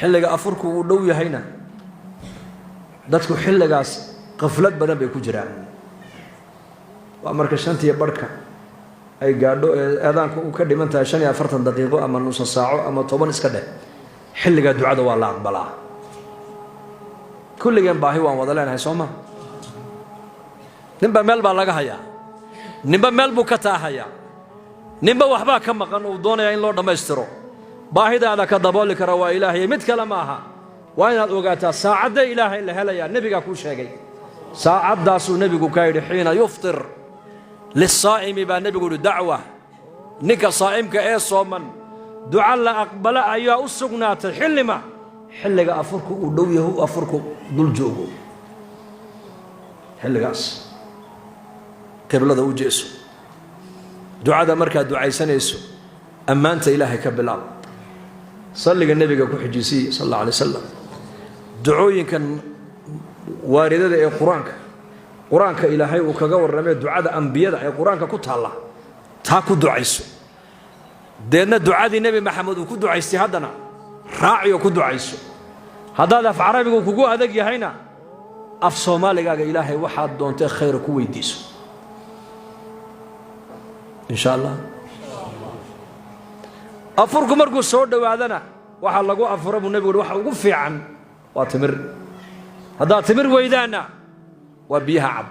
Xilliga afurku uu dhow yahayna dadku xilligaas qaflad badan bay ku jiraan. Waa marka shantiyo barhka ay gaadho ee eedaanku uu ka dhiman tahay 45 daqiiqo ama nusa saaco ama 10 iska dheh, xilligaa ducada waa la aqbalaa. Kulligeen baahi waan wada leenahay, soo ma? Ninba meel baa laga hayaa, ninba meel buu ka taahayaa, ninba waxbaa ka maqan uu doonayaa in loo dhammaystiro. Baahidaada ka dabooli kara waa Ilaahay, mid kale ma aha. Waa inaad ogaataa saacadda Ilaahay la helayaa. Nebigaa kuu sheegay saacaddaasuu nebigu kaa yidhi: xiina yuftir lisaa'imi baa nebigu yidhi dacwa. Ninka saa'imka ee sooman duca la aqbala ayaa u sugnaatay. Xillima? Xilliga afurku uu dhow yahu, afurku dul joogo, xilligaas qiblada u jeeso. Ducada markaad ducaysanayso, ammaanta Ilaahay ka bilaab, salliga nebiga ku xijisiiy sal alla alay wasalam. Ducooyinkan waaridada ee qur-aanka Ilaahay uu kaga warramay, ducada ambiyada ee qur-aanka ku taalla, taa ku ducayso. Deedna ducadii Nebi Maxamed uu ku ducaystay haddana raaciyo ku ducayso. Haddaad af carabigu kugu adag yahayna, af soomaaligaaga Ilaahay waxaad doontee khayra ku weydiiso, insha Allah. Afurku markuu soo dhowaadana, waxaa lagu afura buu nebigu uhi waxa ugu fiican waa timir. Haddaad timir weydaanna, waa biyaha cab.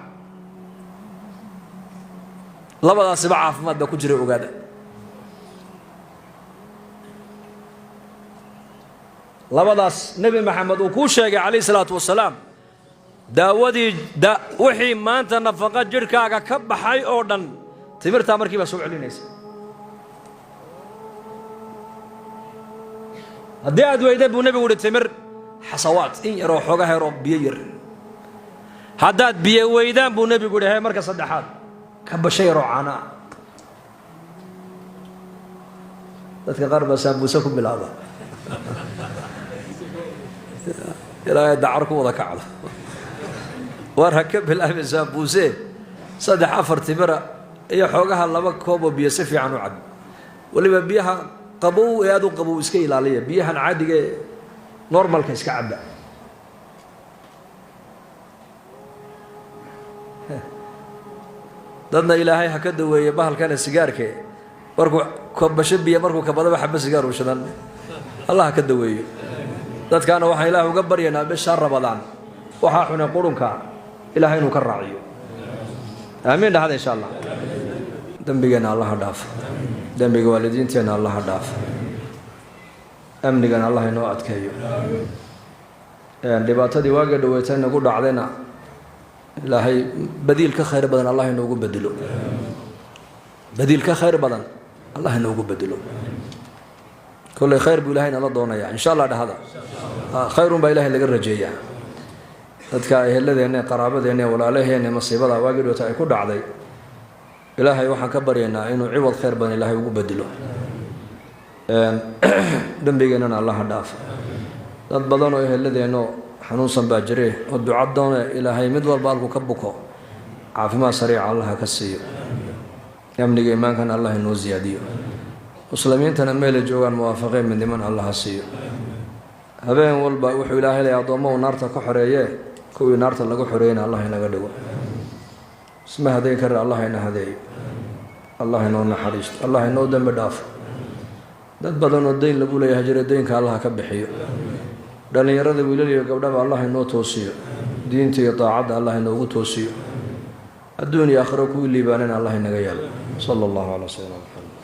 Labadaasiba caafimaad baa ku jira, ogaada. Labadaas Nebi Maxamed uu kuu sheegay calayh isalaatu wasalaam, daawadii wixii maanta nafaqa jidhkaaga ka baxay oo dhan timirtaa markii baa soo celinaysa. Haddii aad weyda buu nebigu uhi timir, xasawaad in yaroo xooga yaroo biyo yar. Haddaad biyo weydaan buu nebigu yihi, he, marka saddexaad ka basho yaroo caana ah. Dadka qaar baa saabuuse ku bilaaba ilaahay dacar ku wada kacdo. Waar ha ka bilaabin saabuuse, saddex afar timira iyo xoogaha laba kooboo biyo si fiican u cab. Weliba biyaha qabow ee aad u qabow iska ilaaliya, biyahan caadiga ee normalka iska cabba. Dadna Ilaahay ha ka daweeye bahalkana sigaarke, markuu kabasho biyo markuu kabadaba xaba sigaar uu shidan. Allah ha ka daweeyo dadkaana. Waxaan Ilaah uga baryaynaa bishaa Rabadaan waxaa xune qurunka Ilahay inuu ka raaciyo. Aamiin dhahada, insha Allah. Dembigeenna Allaha dhaaf, dembiga waalidiinteenna Allaha dhaaf, amnigana Allah inoo adkeeyo. Dhibaatadii waaga dhaweyta nagu dhacdayna Ilaahay badiil ka khayr badan Allah inoogu bedelo, badiil ka khayr badan Allah inoogu bedelo. Kolley khayr buu Ilahay nala doonayaa, insha Allah dhahada. Khayrun baa Ilahay laga rajeeyaa. Dadka eheladeenna, qaraabadeenna, walaalaheenna masiibada waagii dhowta ay ku dhacday, Ilaahay waxaan ka baryaynaa inuu ciwad khayr badan Ilaahay ugu bedelo. Dembigeennana Allaha dhaafo. Dad badan oo eheladeenno xanuunsan baa jire oo duca doone. Ilaahay mid walba halku ka buko caafimaad sariica Allaha ka siiyo. Amniga iimaankana Allah inoo siyaadiyo. Muslimiintana meelay joogaan muwaafaqeen midniman Allaha siiyo. Habeen walba wuxuu Ilaahay leeyahay addoommahu naarta ka xoreeyee, kuwii naarta laga xoreeyena Allah inaga dhigo. Isma hadeyn kare, Allah ina hadeeyo, Allah inoo naxariisto, Allah inoo dembi dhaafo. Dad badan oo deyn lagu leeyahay jira, deynka Allah ka bixiyo. Dhallinyarada wiilal iyo gabdhaba Allah inoo toosiyo, diinta iyo daacadda Allah inoogu toosiyo. Adduun iyo aakhiro kuwii liibaanana Allah inaga yeelo. Sala allahu calaa sayidina Maxamed.